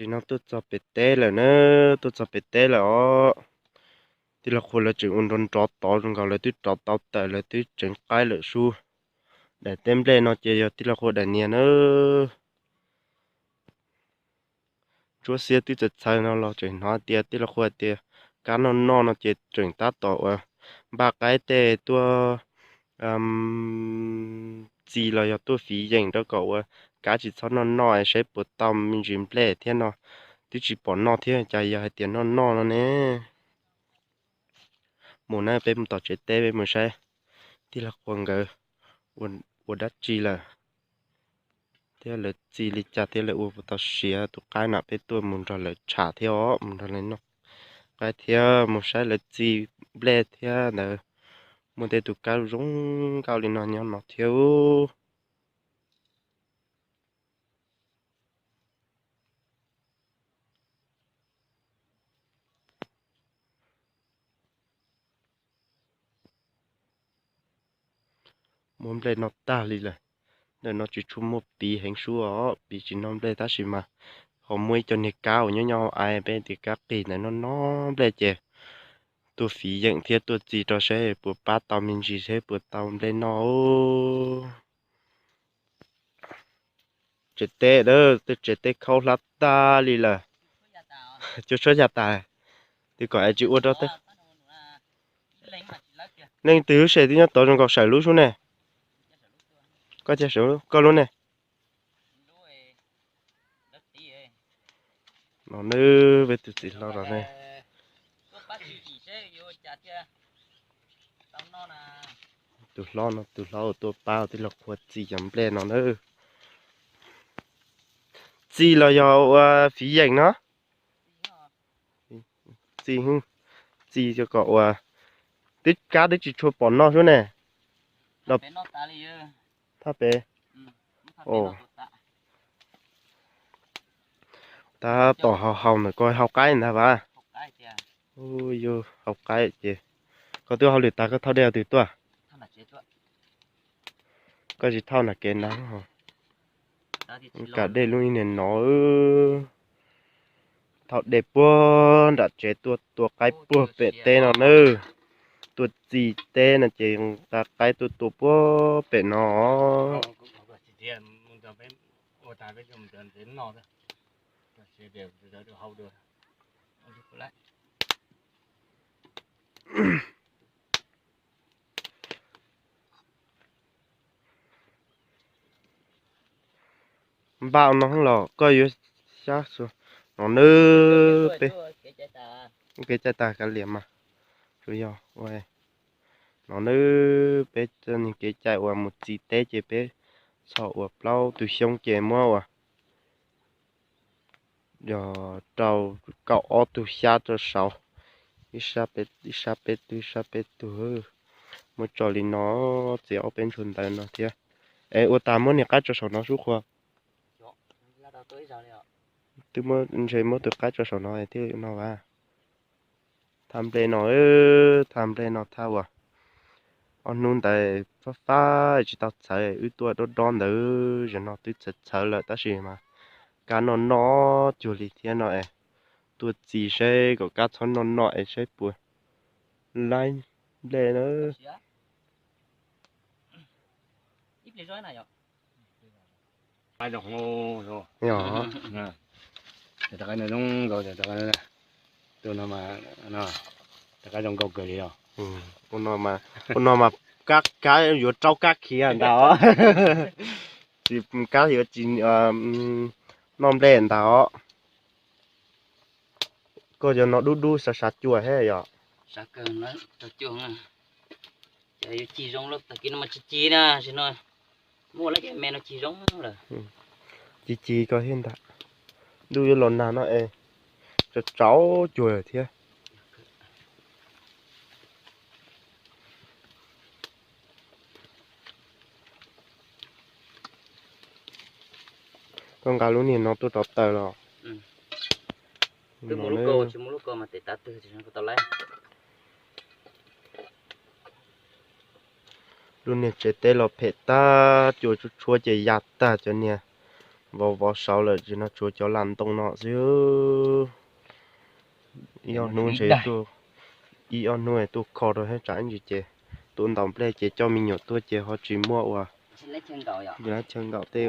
Tam sim no tuaj txog pem teb lawm na, tuaj txog pem teb lawm os. Tij laug Qhua lawv tseem ua nrov nrov tod zoo nkaus lawv twb rov tau tawm lawv twb tseev qaib lawm sub. Daim teb nplej no ces yog tij laug Qhua daim niag na. Ntsuab xiab twb txawv txawv no los tseem hnov tias tij laug Qhua tias kab noj noj no ces tseem tab tom uas npaj qaib tej tuaj txi los yog tuaj fiv yeem rau kom uas kab tsis txhob noj noj es saib puas tau me ntsis nplej thiab no. Twb tsis pom noj thiab cas yog hais tias noj noj no ne. Mus na, peb mus tom tsev teb peb mus saib tij laug Qhua nkawd ua dab tsi lawm thiab lawv txi li cas thiab lawv ua puas tau siav tus qaib na. Peb tuaj mus nrog lawv tsham thiab os, mus nrog lawv noj qaib thiab mus saib lawv txi nplej thiab ntawd. Muaj tej tus kab zoo nkauj li no nyob no thiab. Muab nplej noj tag li lawm. Ntawm no tsis tshua muaj piv heev sub os, piv tsis noj nplej tab sis mas ho muaj ib co niag kab uas nyob nyob hauv aiv peb tias kab qis ntawd noj noj nplej ces tuaj fiv yeem thiab tuaj txi rau saib puas pab tau me ntsis thiab puas tau nplej noj. Tsev teb, tej tsev teb khaub hlab tag li lawm. Cua tshuab ya tas, twb kom es tsis ua rau tej. Leej twg lub tsev twb nyob tod zoo nkaus sawm lub sub ne. Koj cia sawm koj lub ne. No nws peb tus txiv hlob los ne. Tus hlob no tus hlob uas tuaj pab tij laug Qhua txi cov nplej no na. Txi los yog ua fiv yeem no. Txi, txi kom ua, twb kab twb tsis tshua pom noj sub ne. Thaj pem. Tab tom haus haus ntawm ko haus qaib ntag vas. Yog haus qaib ces koj twb hauj lwm tas koj thauj dej twg tuaj? Koj tsis thauj nram kev ntag. Kam dej lub niag no. Thauj dej puag nram tsev tuaj tua qaib puag pem teb no na. Tuaj txi teb no ces nqa qaib tuaj tua puag pem no. Npaj no los koj yuav xyab xua no nws peb kev cai tas kav liam mas tsuas yog ua no nws peb txoj kev cai uas mus txi teb ces peb txhom uas plaub tug xyoob ces muab uas yog rau kaum ob tug xyab rau saud, ib sab peb tug ib sab peb tug. Muab tso li no, txiav ob peb ntshua ntawv no thiab. Es ua tas muab niag qaib tso saum no sub Qhua. Twb muab ntshe muab tus qaib tso saum no thiaj no vas. Thaj nplej no, thaj nplej no thaj uas ob hnub ntawd fab fab tsis tau txhawv wb tuaj dob dob ntawd, zaum no twb txhawv txhawv lawm tab sis mas kab noj noj cuag li thiab no es tuaj txi seb kom kab txhob noj noj es saib puas laib nplej na. Tus no mas kab kab yuav raub kab khiav ntag os. Tsis kab yuav tsis noj nplej ntag os. Koj cov no dub dub xav xav cua thiab yom? Ces yuav cig zoo lawm, tag kis no mas tsis cig na, sim no muaj lawm ces me no cig zoo lawm. Cig cig koj thiab ntag. Ntuj yuav los nag no es tsaus tsaus cuag lawm thiab. Koj nqa lub niag no tuaj rau taws los? Twb mus lub ko, tsis mus lub ko mas tes tav twg tsis tau laib. Lub niag tsev teb los phem tag, cua tshuab tshuab ces ya tag cov niag Vov vov saud lawm, tsis no tsuav cov las ntoo no xwb. Ib ob hnub ntshe tuaj, ib ob hnub tuaj kho rau thiab tsam ntsis ces tuaj ntaus nplej ces coj me nyuam tuaj ces ho tsis muaj ua. Chaw nkaum tej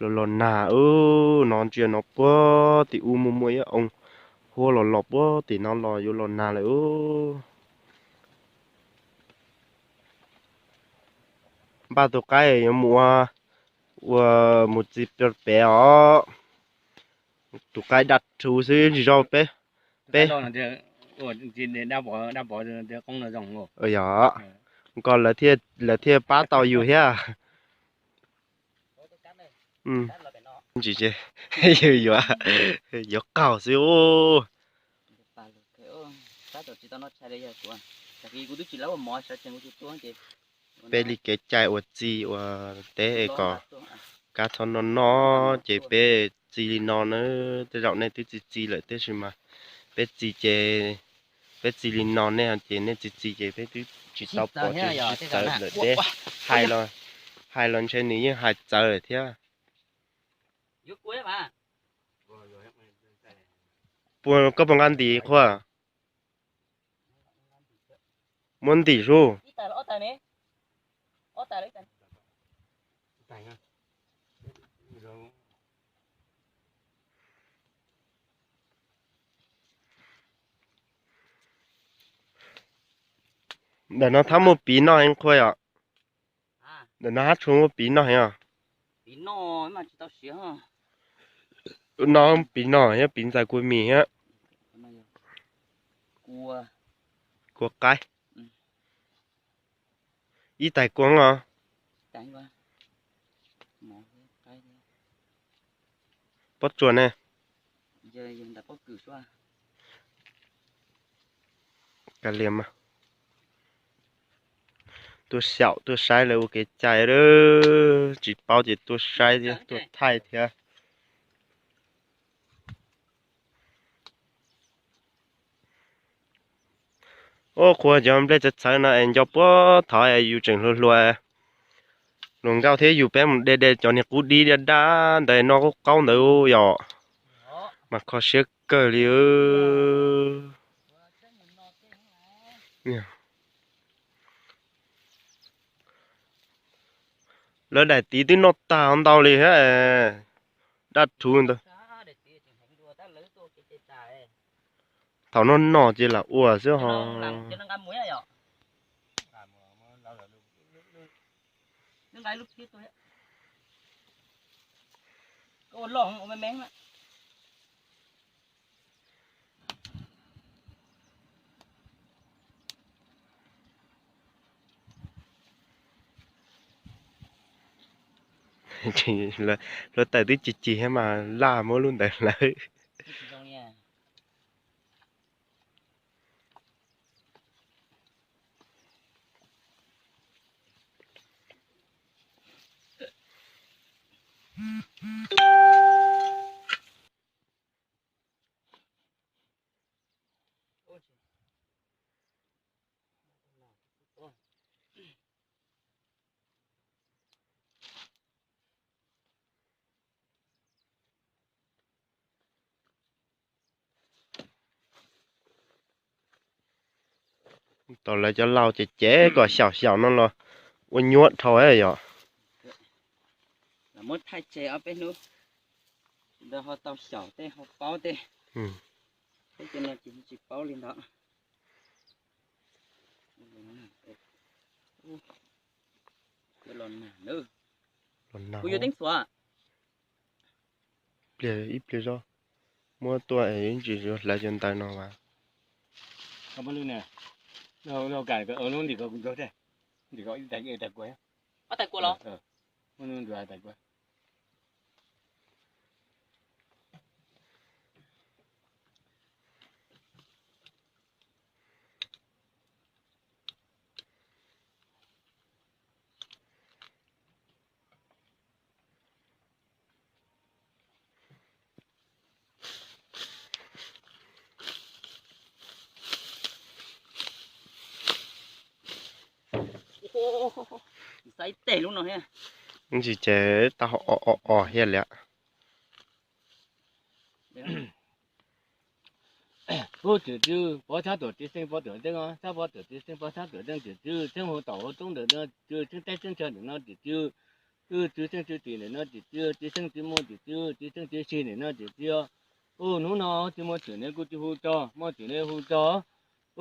los los nag ub, no ntsia no puag tim ub muaj muaj ib oo huab los los puag tim no los yuav los nag lawm ub. Npaj tus qaib yuav mus ua, ua mus txiv pem os. Tus qaib daj rhuv xwb tsis zoo peb, peb. Yog, nkaus lawv thiaj pab tau yus thiab. Ntsis ces yus yuav, yuav qaug xwb ub. Peb li kev cai ua txiv ua teb es kom kab txhob noj noj ces peb txiv li no na. Tej zaum nej twb txiv txiv lawm tab sis mas peb txiv ces, peb txiv li no nej ces nej txiv txiv ces peb twb tsis tau pom tsis txawv lawm peb. Hais los, hais los ntshe nws yeej hais txawv lawm thiab. Puas koj puas nqa ntim qhua? Muab ntim sub. Ntawm no thab muaj piv noj heev qhua yom. Ntawm no hab tshua muaj piv noj heev os. No piv noj thiab piv ntxais kua mis thiab kua qaib. Ib tais kua os. Pob tsuas ne. Kav liam mas. Tuaj xyaum tuaj saib lawv ua kev cai, tsis paub ces tuaj saib thiab tuaj thaij thiab. Ua qhua cov nplej txawv txhawv no es nco puag thaud yus tseem hluas hluas, luag nkauj thiab yus peb mus de de cov niag qub dib daj daj ntawd noj qub qaub ntawd yom, mas kho siab kawg li. Lawv daim tiv twb noj tag ntau li thiab, daj rhuv ntawd. Thaum noj noj ces lam ua xwb ho. Hluav taws twb cig cig thiab mas laj muab lub ntawd hlawv. Tau lawv cov laus ces cev kom xyaum xyaum no los ua nyuaj dhau yom. Muab thaij tseg ob peb hnub ntawd ho tau xyaum tej ho paub tej. Peb cov no ces tsis paub li ntawd. Kuv yuav teeb txhuam. Pliag ib pliag zog muab tuaj es ib ntsis yuav hlawv cov ntawv no mas. Xaib teg lub no thiab. Ntsis ces tau o o o hiaj li. Ub, twm tw, pov thab tuam tiv xeej pov tuam zeej, thab pov tuam tiv xeej pov thab tuam zeej twm tw, xeeb hauv tom hauv roob ntawm no twm tw, xeeb teb xeeb chaw ntawm no twm tw, twm tw xeej tw tim ntawm no twm tw, tw xeej tw muaj twm tw, tw xeej tw si ntawm no twm tw. Ub, hnub no tsis muaj twm ne kuj tsis hu tso, muaj twm ne hu tso.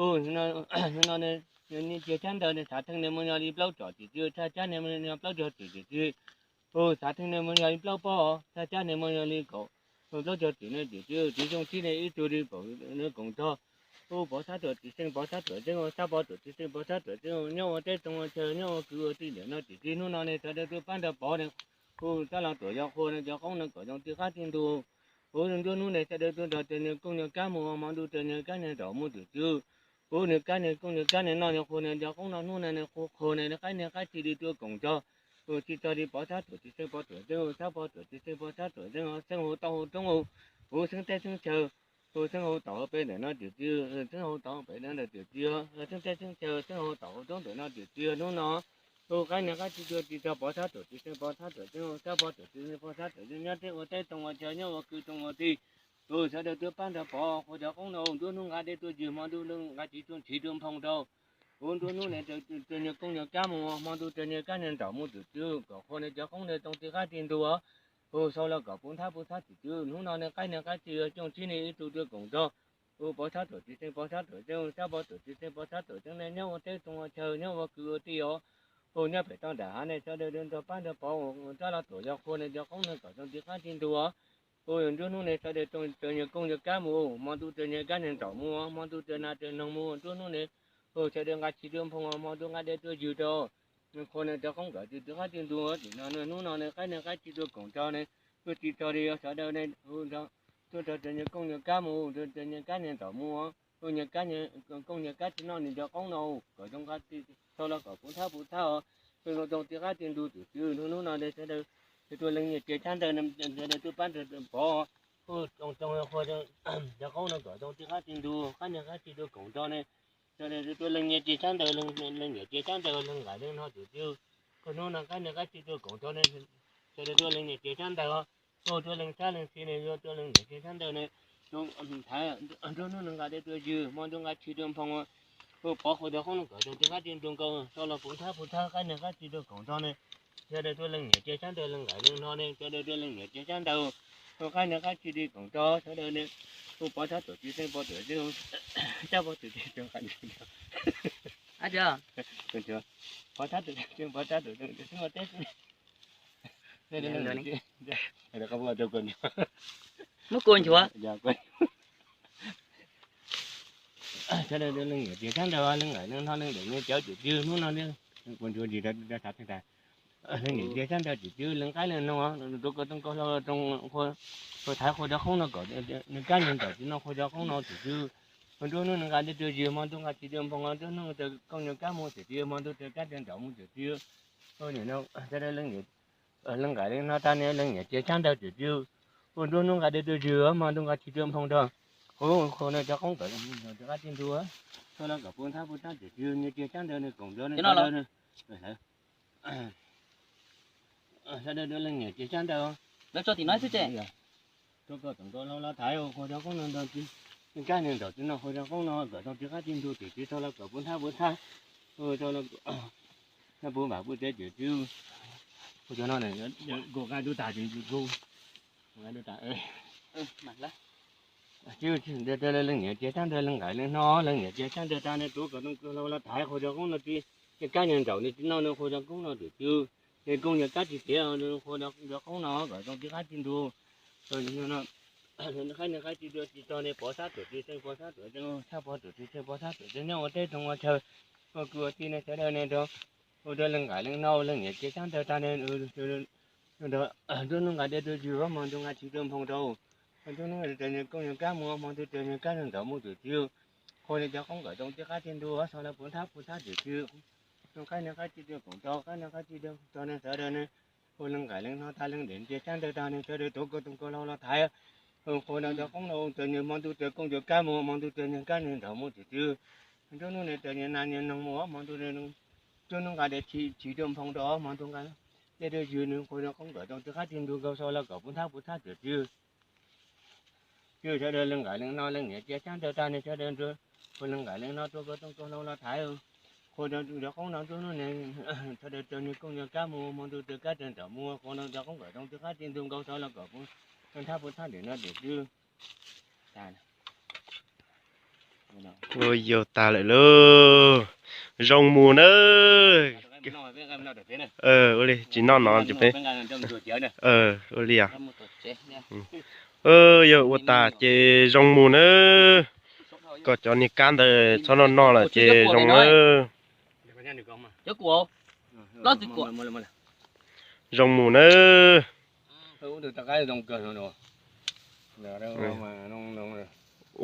Ub, hnub no ne, cia xyab ntawv ne xav theej ne muaj yog li plaub tsom twm tw, thaj cab ne muaj yog plaub caug twm twm tw. Ub, xav theej ne muaj yog li plaub pob, thaj cab ne muaj yog li kaum, plaub caug twm ne twm tw, tw xyoo tsib ne ib tug li kaum ne koom txog. Ub, pov thab tuam tiv xeej pov thab tuam zeej, thab pov tuam tiv xeej pov thab tuam zeej, nyob ua teb toog ua chaw, nyob ua kwv ua tij ntawm no twm tw, hnub no ne sawv daws tuaj pab nrog pov ne, hu tab los tuam yog qhua ne cov qoob no kom zoo tij qab tij ntuj. Ub, nruab hnub ne sawv daws tuaj nrog cov niag kooj niag kab mus, hmo ntuj cov niag kab niag nraum mus twm tw. Ub, niag kab niag kooj niag kab niag noj niag qhua ne cov qoob no hnub no ne qhua qhua ne qaib niag qaib ci li tuaj koom txog. Ub, tsis txog li pov thab tuam tiv xeej pov tuam zeej, thab pov tuam tiv xeej pov thab tuam zeej, xeeb hauv tau hauv roob, ub, xeeb teb xeeb chaw, ub, xeeb hauv tom hauv pem ntawm no twm tw, xeeb hauv tom hauv pem ntawm no twm tw, xeeb teb xeeb chaw, xeeb hauv tom hauv roob ntawm no twm tw hnub no. Ub, qaib niag qaib ci tuaj tsis txog pov thab tuam tiv xeej pov thab tuam zeej, thab pov tuam tiv xeej pov thab tuam zeej, nyob teb ua teb toog ua chaw, nyob ua kwv toog ua tij. Ub, sawv daws tuaj pab nrog pov qhua cov qoob no, nruab hnub nqa dej tuaj ywg, hmo ntuj nqa tsiv tuaj nrhiv tuaj nphoo rau. Ub, nruab hnub ne cov niag kooj niag kab mus, hmo ntuj cov niag kab niag nraum mus twm tw, kom qhua ne cov qoob ne zoo tij qab tij ntuj. Ub, sau los kom puv thab puv thab twm tw, hnub no ne qaib niag qaib ci coob tsib ne ib tug tuaj koom txog. Ub, pov thab tuam tiv xeej pov thab tuam zeej, thab pov tuam tiv xeej pov thab tuam zeej ne nyob ua teb toog ua chaw, nyob ua kwv ua tij os. Ub, nyob pem toj nram hav ne sawv daws nrog pab nrog pov, tab los tuam yog qhua ne cov qoob ne kom zoo tij qab tij ntuj. Ub, nruab hnub ne sawv daws cov niag kooj niag kab mus, hmo ntuj cov niag kab niag nraum mus, hmo ntuj cov nas cov noog mus, nruab hnub ne, ub, sawv daws nqa tsiv tuaj nphoo, hmo ntuj nqa dej tuaj ywg rau. Qhua ne cov qoob kom tij qab tij ntuj, tim no hnub no ne qaib niag qaib ci tuaj koom txog ne, tuaj tsis txog li sawv daws ne, tuaj nrog cov niag kooj niag kab mus, cov niag kab niag nraum mus, ub, niag kab, kooj niag kab tsis noj nws cov qoob no, kom zoo nqa, sau los kom puv thab puv thab os, zoo tij qab tij ntuj twm tw, hnub no ne sawv daws tuaj leej niam txiv xyab ntawv, sawv daws tuaj pab nrog pov, ub, zoo qhua cov qoob no kom zoo tij qab tij ntuj, qaib niag qaib ci tuaj koom txog ne, sawv daws tuaj leej niam txiv xyab ntawv, leej niam txiv xyab ntawv leej nqaim leej no twm tw, hnub no qaib niag qaib ci tuaj koom txog ne, sawv daws tuaj leej niam txiv xyab ntawv, ub, tuaj leej xyab leej txhis ne, tuaj leej niam txiv xyab ntawv ne, thaiv, nruab hnub nqa dej tuaj ywg, hmo ntuj nqa tsiv tuaj nphoo, ub, pov qhua cov qoob no kom zoo tij qab tij ntuj nkaus, sau los puv thab puv thab qaib niag qaib ci tuaj koom txog ne, sawv daws tuaj leej niam txiv xyab ntawv leej nqaim leej no ne, sawv daws tuaj leej niam txiv xyab ntawv, ub, qaib niag qaib ci tuaj koom txog, sawv daws ne, ub, pov thab tuam tiv xeej pov tuam zeej, thab pov tuam tiv xeej pov thab tuam zeej, pov thab tuam zeej, muab kua nchuav. Sawv daws leej niam txiv xyab ntawv leej nqaim leej no leej daim niag cawv twm tw, hnub no kua nchuav ntsis rau xav theej tas, leej niam txiv xyab ntawv twm tw leej qaib leej noog, tuav ko tooj ko hlau rau, thaiv qhua cov qoob no kom nws kab nws nraum tsis noj qhua cov qoob no twm tw, nruab hnub nws nqa dej tuaj ywg, hmo ntuj nqa tsiv tuaj nphoo, nruab hnub kooj nws kab mus twm tw, hmo ntuj cov kab cov nraum mus twm tw, sawv daws leej nqaim leej no tag ne leej niam txiv xyab ntawv twm tw, ub, nruab hnub nqa dej tuaj ywg, hmo ntuj nqa tsiv tuaj nphoo rau, ub, qhua no cov qoob kom zoo tij qab tij ntuj, sau los kom puv thab puv thab twm tw, niam txiv xyab ntawv ne koom nrog ne, sawv daws tuaj leej niam txiv xyab ntawv, lawv tso tim no xwb ces, tuav ko tooj ko hlau los thaiv qhua cov qoob no, kab nws nraum tsis noj qhua cov qoob no kom zoo tij qab tij ntuj twm tw, sau los kom puv thab puv thab, sau los puv npam puv tsev twm tw, ua cov no, kuv nqa dub tas, kuv nqa dub tas. Leej niam txiv xyab ntawv leej nqaim leej no, leej niam txiv xyab ntawv tag ne tuav ko tooj ko hlau los thaiv qhua cov qoob no tij, kab nws nraum nws tsis noj nws qhua cov qoob no twm tw, nws kooj nws kab tsis tiav qhua cov qoob no kom zoo tij qab tij ntuj, qaib nws qaib tsis tuaj tsis txog ne pov thab tuam tiv xeej pov thab tuam zeej, thab pov tuam tiv xeej pov thab tuam zeej, nyob ua teb toog ua chaw, ua kwv ua tij ne sawv daws ne rau, ua rau leej nqaim leej no leej niam txiv xyab ntawv tag ne, nruab hnub nqa dej tuaj ywg, hmo ntuj nqa tsiv tuaj nphoo rau, nruab hnub cov niag kooj niag kab mus, hmo ntuj cov niag kab nws nraum mus twm tw, qhua cov qoob kom zoo tij qab tij ntuj, sau los puv thab puv thab twm tw, qaib nws qaib tsis tuaj koom txog, qaib nws qaib tsis tuaj txog ne sawv daws ne, ua leej nqaim leej no tag leej niam txiv xyab ntawv tag ne sawv daws tuav ko tooj ko hlau los thaiv, qhua cov qoob no, cov niag hmo ntuj cov kooj cov kab mus, hmo ntuj cov niag kab nws nraum mus twm tw, nruab hnub ne cov niag nas niag noog mus, hmo ntuj, nruab hnub nqa dej tsiv tuaj nphoo rau, hmo ntuj nqa Tej twg nws qhuas rau qoob nkawm rau twg qab tig ntug nkaus sau los kom puv nthab puv thab twm twg. Twb sawv daws leej nqaim leej no leej niam cia xyab ntawd tag nws sawv daws nrog qhuas leej nqaim leej no rua koj tooj koj hlau los thaiv. Qhuas rau qoob no nruab hnub nees sawv daws raws nws kooj nws kab mus, hmo ntuj raws kab raws nraum mus, qhuas rau qoob nkawm rau twg qab tig ntug nkaus sau los kom puv nthab puv thab twm no twm twg. Ua yau tas lawm lauj. Zoo mus na. Ua li tsis noj no ces peb, ua li os. Yog ua tas ces zoo mus na. Kom cov niag kab ntawd txhob noj noj lawm ces zoo na. Zoo mus na.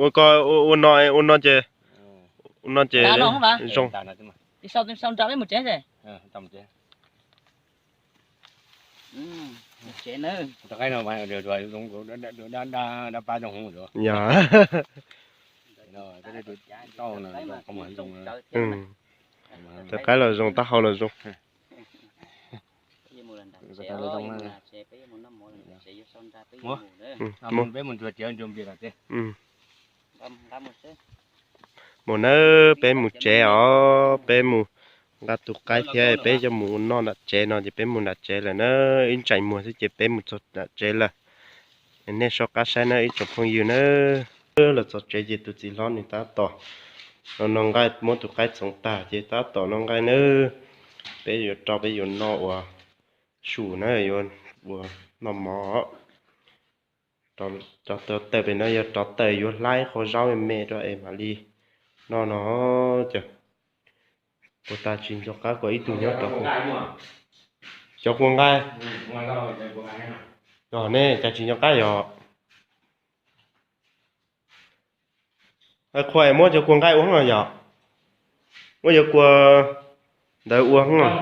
Ua ko, ua no, ua no ces, ua no ces zoo. Yog. Rov qab los zoo, taub hau los zoo. Peb mus ntsuag tiav ntsuag nplig los teb. Mus nawb, peb mus tsev os, peb mus nqa tus qaib thiab peb coj mus noj nram tsev no ces peb mus nram tsev lawm na, ib ntsais muag xwb ces peb mus txog nram tsev lawm. Nej soj qab saib na ib tsoom phooj ywg na. Los txog tsev ces tus txiv hlob nws tab tom los noj nqaij, muab tus qaib txoov tag ces tab tom noj nqaij nawb. Peb yuav rau peb yuav noj ua su na, yuav ua noj mov. Rau tawm pem no yog rau tawm yuav hlab qhov zaub me me rau es mam li noj no. Ces puas tas tsis nco qab kom ib tug nyob rau cov kua nqaij. Yog ne cas tsis nco qab yog. Qhua muab cov kua nqaij ua heev yom. Muab cov kua ntawd ua heev.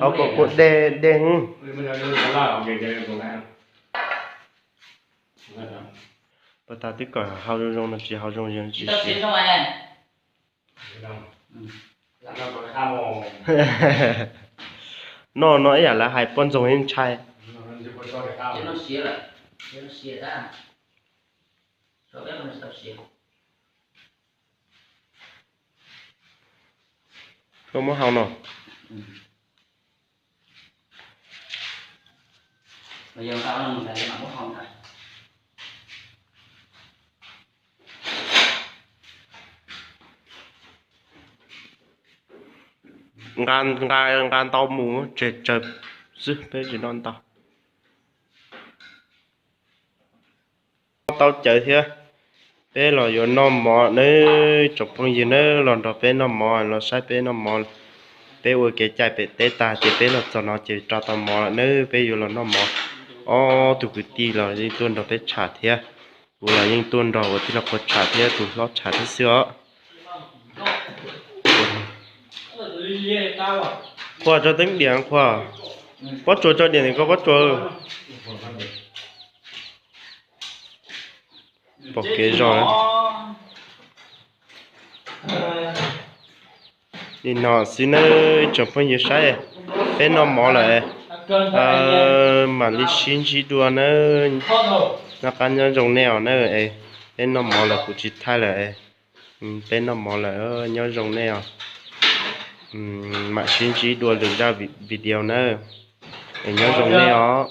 Hauv ko kua dej dej heev. Puas tas twb kom hau zoo zoo no tsis hau zoo zoo tsis siav. Noj no ib yam lawv hais poj ntxoog yeej ntshai. Koj muab hau no. Nqa, nqa ntau mus tseg tsawg xwb peb tsis noj ntau. Tau cawv thiab. Peb los yuav noj mov nawb, tsoom phooj ywg nawb, los nrog peb noj mov, los saib peb noj mov. Peb ua kev cai pem teb tag ces peb los txog no ces rau tau mov lawm nawb, peb yuav los noj mov. Ob tug kwv tij los yeej tuaj nrog peb tsham thiab. Kuv los yeej tuaj nrog ua tij laug Qhua tsham thiab tus hlob tsham thiab xwb os. Qhua tso teeb diam Qhua. Pob tsuas tso diam ko pob tsuas. Pom kev zog. Li no xwb nawb tsoom phooj ywg saib, peb noj mov lawm, mam li sib ntsib dua nawb. Noj qab nyob zoo nej os nawb, peb noj mov lawm kuv tsis thaij lawm, peb noj mov lawm nyob zoo nej os. Mam sib ntsib dua lwm zaj video nawb, es nyob zoo nej os.